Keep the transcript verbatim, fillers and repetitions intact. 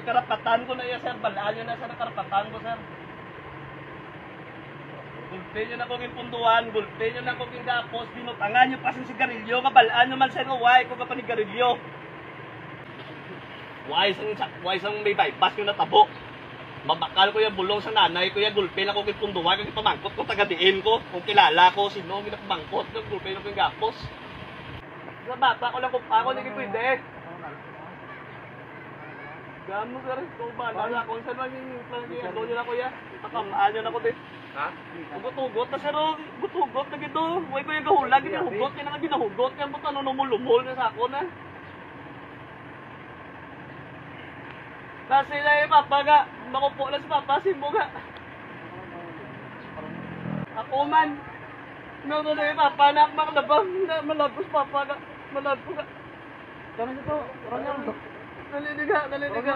Karapatan ko na iya, sir. Balaan niyo na, sir, karapatan ko, sir. Gulpi niyo na ko ginpunduan, gulpi niyo na ko gingapos, binutangan niyo pa sing sigarilyo, nga balaan niyo man, sir, nga way ko kapanigarilyo. Way sang, way sang may baybas nga natabo. Mabakal ko yung bulong sa nanay ko, yung gulpi na ko ginpunduan, kag ipamangkot ko, taga diin ko, kung kilala ko, sino ang ginapamangkot, yung gulpi na ko gingapos. Sa bata ko lang kung pa ako, hindi pwede. Gamo, sir, ito ba? Nala, kung saan man yung plan niya, doon nila, kuya. Pakamaan niyo na ko, din. Ha? Hugot-hugot na, sir, oh. Hugot-hugot na gito. Way ko yung gahulag, yung hugot, yung nga ginahugot, yung buto, ano, numulumol na sa ako na. Kasi na yung papa nga, makupo na si papa, simbo nga. Ako man, nung na yung papa na, makalabang, na malabos papa nga, malabos nga. Kami sa to, orang yang Dali diga, dali diga.